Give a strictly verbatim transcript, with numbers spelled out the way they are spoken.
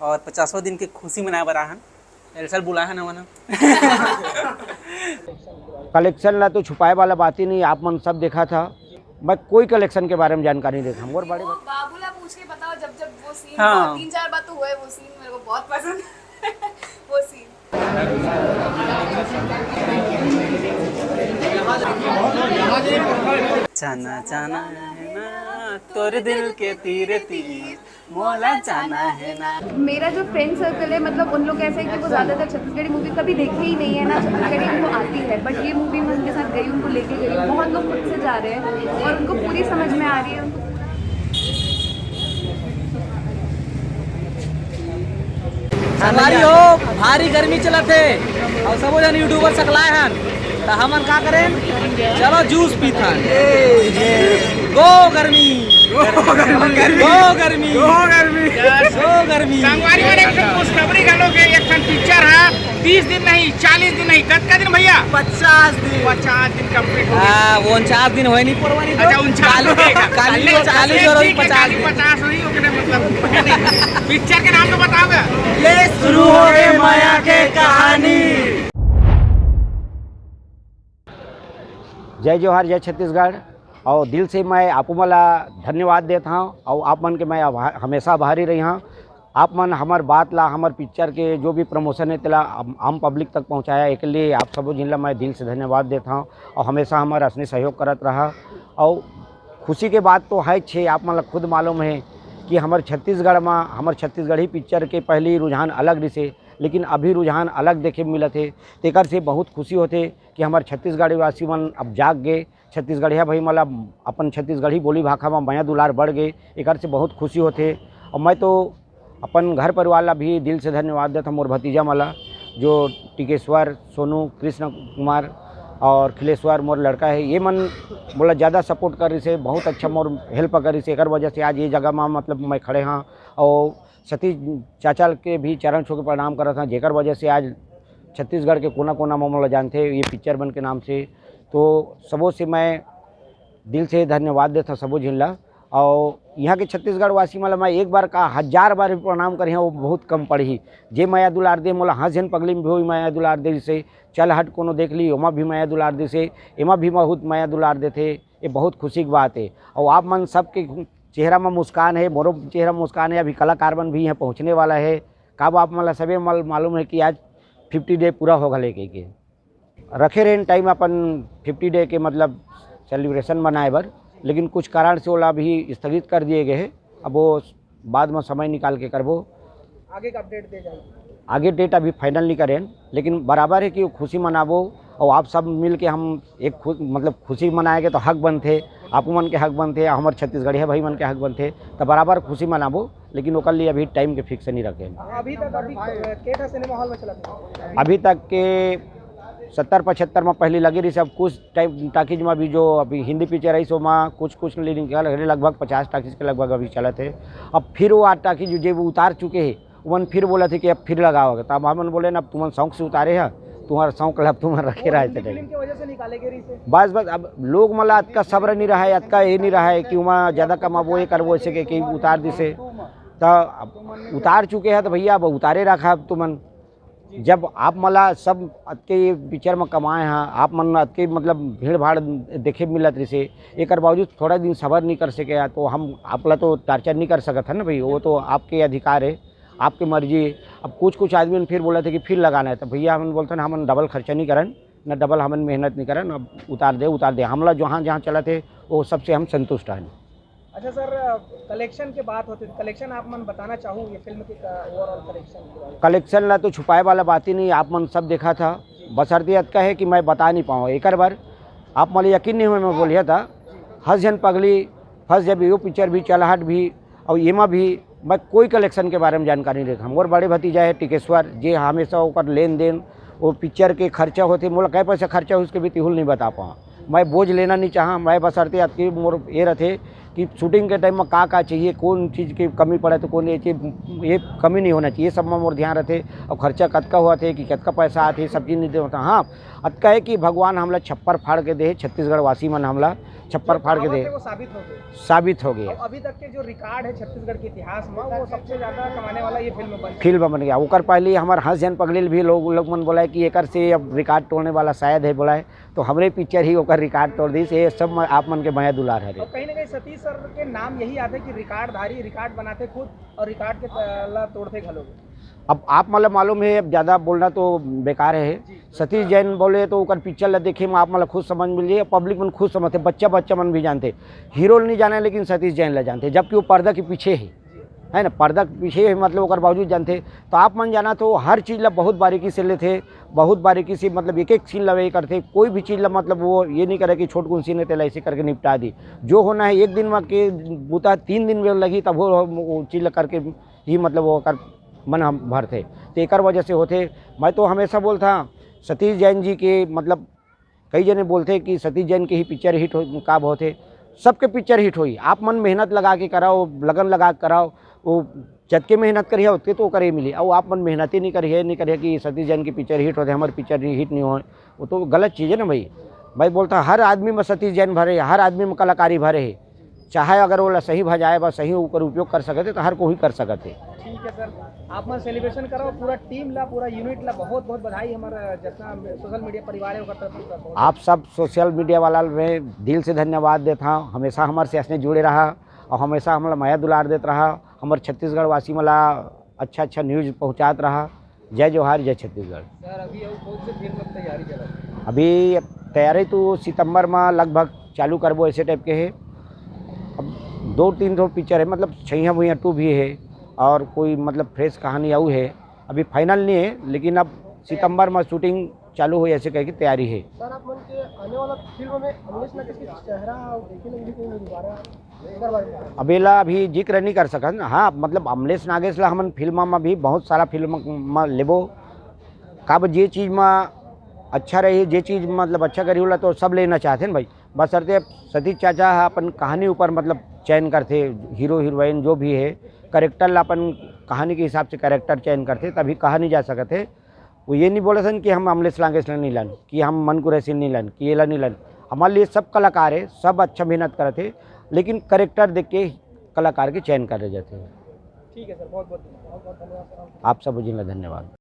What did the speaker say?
और पचासवां दिन के खुशी मनाए बर आहन। दरअसल बुलाए हन हमन। कलेक्शन ला तो छुपाए वाला बात ही नहीं, आप मन सब देखा था। मैं कोई कलेक्शन के बारे में जानकारी नहीं देता, मोर बड़े वो बाबू ला पूछ के बताओ, जब जब वो सीन हाँ। तीन चार बार तो हुआ है वो सीन, मेरे को बहुत पसंद है। वो सीन। जाना जाना है ना तोर दिल के तीर तीर, मोला जाना है ना। मेरा जो फ्रेंड सर्कल है, मतलब, उन लोग ऐसा है कि वो ज़्यादातर छत्तीसगढ़ी मूवी कभी देखे ही नहीं है, ना छत्तीसगढ़ी उनको आती है, बट ये मूवी मैं उनके साथ गई, उनको लेके गई, बहुत लोग खुद से जा रहे हैं और उनको पूरी समझ में आ रही है, उनको पूरा संगवारी हो, भारी गर्मी चलत हे और सबो जन यूट्यूबर सकलाए हन, त हमन का करें? चलो जूस पीथन। गो गर्मी, गो गर्मी, गो गर्मी, गो गर्मी, गो गर्मी। संगवारी मन, एक ठन खुशखबरी घलो के, एक ठन पिक्चर ह तीस दिन नहीं, चालीस दिन नहीं, कतका दिन भैया? पचास दिन। पचास दिन कंप्लीट हो गया। हाँ, वो उनचास दिन होए नहीं, परवानी तो अच्छा, उनचास काली, होएगा। काली, काली, काली, काली, पचास काली दिन। पचास नहीं, ओकरे मतलब पिक्चर के नाम तो बताओगे? ले शुरू हो गए माया के कहानी। जय जोहार, जय छत्तीसगढ़। और दिल से मैं आपो मन ला धन्यवाद देत हौं और आप मन के मैं आभा-, हमेशा आभारी रही हौं। आप मन हमर बात ला, हमर पिक्चर के जो भी प्रमोशन है, तेला आम, आम पब्लिक तक पहुँचाया, एके लिए आप सबो झिन ला मैं दिल से धन्यवाद देत हौं और हमेशा हमर असने सहयोग करत रहा। और खुशी के बात तो है छे, आप मन ला खुद मालूम है कि हमर छत्तीसगढ़ मा, हमर छत्तीसगढ़ी पिक्चर के पहली रुझान अलग रिसे, लेकिन अभी रुझान अलग देखे मिलत हे, तेकर से बहुत खुशी होथे कि हमर छत्तीसगढ़ वासी मन अब जाग गे, छत्तीसगढ़िया भाई मन ला अपन छत्तीसगढ़ी बोली भाखा म मया दुलार बढ़ गे, एकर से बहुत खुशी होथे। और मैं तो अपन घर परिवार ला भी दिल से धन्यवाद देत हौं, मोर भतीजा मन ला, जो टिकेश्वर, सोनू, कृष्ण कुमार और खिलेश्वर मोर लड़का है, ये मन मोला ज़्यादा सपोर्ट कर रिसे, बहुत अच्छा मोर हेल्प कर रिसे, एकर वजह से आज ये जगह मा मतलब मैं खड़े हाँ। और सतीश चाचा के भी चरण छू के प्रणाम करत हौं, जेकर वजह से आज छत्तीसगढ़ के कोना-कोना म मोला जानथे ये पिक्चर मन के नाम से। तो सबो से मैं दिल से धन्यवाद देथौं सबो झिन ला। और यहाँ के छत्तीसगढ़ वासी मन ला मैं एक बार का हजार बार भी प्रणाम करिहौं, वो बहुत कम पड़ही। जे मया दुलार दे, मोला हँस झन पगली में भी मया दुलार दे, जैसे चल हट कोनो देख ली, ओमा भी मया दुलार दे, से एमा भी बहुत मया दुलार देथे। ये बहुत खुशी की बात है। और आप मन सबके चेहरा में मुस्कान है, मोरो चेहरा में मुस्कान है। अभी कलाकार मन भी यहाँ पहुँचने वाला है। काबर आप मन ला सबे मल-, मालूम है कि आज फिफ्टी डे पूरा होगा लेके के। रखे रहेन टाइम अपन फिफ्टी डे के मतलब सेलिब्रेशन मनाए बर, लेकिन कुछ कारण से ओला अभी स्थगित कर दिए गए हैं। अब वो बाद में समय निकाल के करबो। आगे का अपडेट दे जाएगी। आगे डेट अभी फाइनल नहीं करेन, लेकिन बराबर है कि वो खुशी मनाबो और आप सब मिल के हम एक खु-, मतलब खुशी मनाएंगे तो हक बनथे, आप मन के हक बनथे, हमर छत्तीसगढ़िया भाई मन के हक बनथे, तो बराबर खुशी मनाबो, लेकिन ओकर लिए अभी टाइम के फिक्स नहीं रखे। अभी तक अभी के ठा सिनेमा हॉल में चलत है? अभी तक के सत्तर पचहत्तर में पहले लगे रही, सब कुछ टाइम टाकीज में भी जो अभी हिंदी पिक्चर है, सो में कुछ कुछ ले निकल रहे, लगभग पचास टाकीज के लगभग अभी चलत है। अब फिर वो आठ टाकीज जो, जे वो उतार चुके हैं, उमन फिर बोला थे कि अब फिर लगाओगे, तब हमन बोले ना, अब तुमन शौक से उतारे है, तुम्हारा शौक ला अब तुमन रखे रहे हिंदी चले। फिल्म की वजह से निकाले गए रही से। बस, बस, अब लोग मन ला अतका सब्र नहीं रहा है, अतका ये नहीं रहा है कि उमा ज़्यादा कमाबो, ये करबो, ऐसे के, कि उतार दिसे। तो अब उतार चुके हैं, तो भैया, अब उतारे रखा अब तुमन। जब आप मन ला सब अतके ये पिक्चर में कमाए हैं, आप मन ला अतके मतलब भीड़ भाड़ देखे मिलत रहिसे, एकर बावजूद थोड़ा दिन सबर नहीं कर सके हैं, तो हम आप ला तो टार्चर नहीं कर सकत है ना भाई, वो तो आपके अधिकार है, आपकी मर्जी है। अब कुछ कुछ आदमी फिर बोला थे कि फिर लगाना है, तो भैया हम बोलते हैं, हम डबल खर्चा नहीं करन, न डबल हमन मेहनत नहीं करन, अब उतार दे, उतार दे, हमला जहाँ जहाँ चलत है वो सबसे हम संतुष्ट हैं। अच्छा सर, कलेक्शन के बात होती है, कलेक्शन आप मन बताना चाहूँ ये फिल्म के ओवरऑल कलेक्शन के बारे में? कलेक्शन ला तो छुपाए वाला बात ही नहीं, आप मन सब देखा था। बशर्ते अतका है कि मैं बता नहीं पाऊँ। एक बार आप मन यकीन नहीं हुए, मैं बोलिया था, हँस झन पगली, फंस जब यो पिक्चर भी, चलहट भी, और एमा भी मैं कोई कलेक्शन के बारे में जानकारी नहीं रखा। मोर बड़े भतीजा है टिकेश्वर, जे हमेशा ओकर लेन देन, वो पिक्चर के खर्चा होते, मोला कै पैसा खर्चा हो, उसके भी तिहुल नहीं बता पाऊँ। मैं बोझ लेना नहीं चाहा, मैं बशर्ते अतकी मोर ये रहते कि शूटिंग के टाइम में का का चाहिए, कौन चीज़ की कमी पड़े तो कौन, ये चीज़, ये कमी नहीं होना चाहिए, सब में मोर ध्यान रहते। और खर्चा कतका हुआ थे कि कतका पैसा आते, सब चीज़ नहीं होता। हाँ, अतका है कि भगवान हमला छप्पर फाड़ के दे, छत्तीसगढ़ वासी मन हमला छप्पर जो फाड़ के कहावत दे। है, वो साबित हो गई। साबित हो गया। और अभी तक के जो रिकॉर्ड है छत्तीसगढ़ के इतिहास में, वो सबसे ज्यादा कमाने वाला ये फिल्म बन गई। फिल्म बन गया। ओकर पहले हमारे हंस जैन पगलेल भी लोग, लोग मन बोला है कि एकर से अब रिकॉर्ड तोड़ने वाला शायद है, बोला है। तो हमरे पिक्चर ही ओकर रिकॉर्ड तोड़ दी। ये सब म-, आप मन के मया दुलार हरे। और कहीं ना कहीं सतीश सर के नाम यही आते कि रिकॉर्ड धारी, रिकॉर्ड बनाते खुद और रिकॉर्ड के त-, ला तोड़ते घलो। अब आप मतलब मालूम है, अब ज़्यादा बोलना तो बेकार है। जी। सतीश जैन बोले तो ओकर पिक्चर ला देखे में आप मतलब खुद समझ मिल जाए, पब्लिक मन खुद समझते, बच्चा बच्चा मन भी जानते। हीरो नहीं जाने लेकिन सतीश जैन ला जानते, जबकि वो पर्दा के पीछे है, है ना, पर्दा के पीछे है, मतलब ओकर बावजूद जानते। तो आप मन जाना तो हर चीज़ ला बहुत बारीकी से लेते, बहुत बारीकी से, मतलब एक एक सीन ला वे करते, कोई भी चीज़ ला मतलब वो ये नहीं करे कि छोटकुन सीन है तेला ऐसे करके निपटा दी। जो होना है एक दिन में के बूता तीन दिन में लगी, तब वो, वो चीज़ ला करके ही मतलब वो कर मन हम भरते। तो एकर वजह से होते। मैं तो हमेशा बोलता सतीश जैन जी के, मतलब कई जने बोलते कि सतीश जैन के ही पिक्चर हिट हो, का होते। सबके पिक्चर हिट होई, आप मन मेहनत लगा के कराओ, लगन लगा के कराओ। वो जतके मेहनत करिए उतके तो ओकर ये मिली। और आप मन मेहनत ही नहीं करिए, नहीं करिए कि सतीश जैन की पिक्चर हिट होते, हमारी पिक्चर नहीं हिट नहीं हो, वो तो गलत चीज़ है ना भाई। भाई बोलता हर आदमी में सतीश जैन भरे, हर आदमी में कलाकारी भरे है, चाहे अगर वो ला सही भजाए बा, सही ओकर उपयोग कर सकते तो हर कोई कर सकते। ठीक है सर, आप मन सेलिब्रेशन करो, पूरा टीम ला, पूरा यूनिट ला बहुत बहुत बधाई, हमारा जितना सोशल मीडिया परिवार है ओकर तरफ से बहुत। आप सब सोशल मीडिया वाला में दिल से धन्यवाद देता हूँ। हमेशा हमारे से ऐसने जुड़े रहा और हमेशा हमला मया दुलार देत रहा। हमारे छत्तीसगढ़ वासी मला अच्छा अच्छा न्यूज़ पहुँचात रहा। जय जोहार, जय छत्तीसगढ़। सर, अभी अउ कौन से फिल्म की तैयारी चला? अभी तैयारी तो सितंबर में लगभग चालू करबो, ऐसे टाइप के है। अब दो तीन ठो पिक्चर है, मतलब छैया भुइया टू भी है और कोई मतलब फ्रेश कहानी आऊ है, अभी फाइनल नहीं है, लेकिन अब सितंबर में शूटिंग चालू हो, ऐसे कह के तैयारी है। सर, आप मन के आने वाला फिल्म में अमलेश नागेश के चेहरा देखे लगही कहीं दोबारा, एकर बारे में? अब एला अभी जिक्र नहीं कर सकत ना। हाँ, मतलब अमलेश नागेश ला हमन फिल्म में भी बहुत सारा फिल्म में लेबो। काबर जे चीज़ में अच्छा रही, जे चीज़ मतलब अच्छा करी, ओला तो सब लेना चाहते हैं भाई। बस सरते सतीश चाचा ह अपन कहानी ऊपर मतलब चयन करते, हीरो हीरोइन जो भी है, करेक्टर ला अपन कहानी के हिसाब से करेक्टर चयन करते, तभी कहा नहीं जा सकते। वो ये नहीं बोले सन कि हम अमलेश नागेश ला नहीं लन, कि हम मन कुरैशी नहीं लन, कि ये ला नहीं लन। हमारे लिए सब कलाकार है, सब अच्छा मेहनत करते, लेकिन करेक्टर देख के कलाकार के चयन करे जाते हैं। ठीक है सर, बहुत बहुत बहुत बहुत धन्यवाद सर। आप सब जिनला धन्यवाद।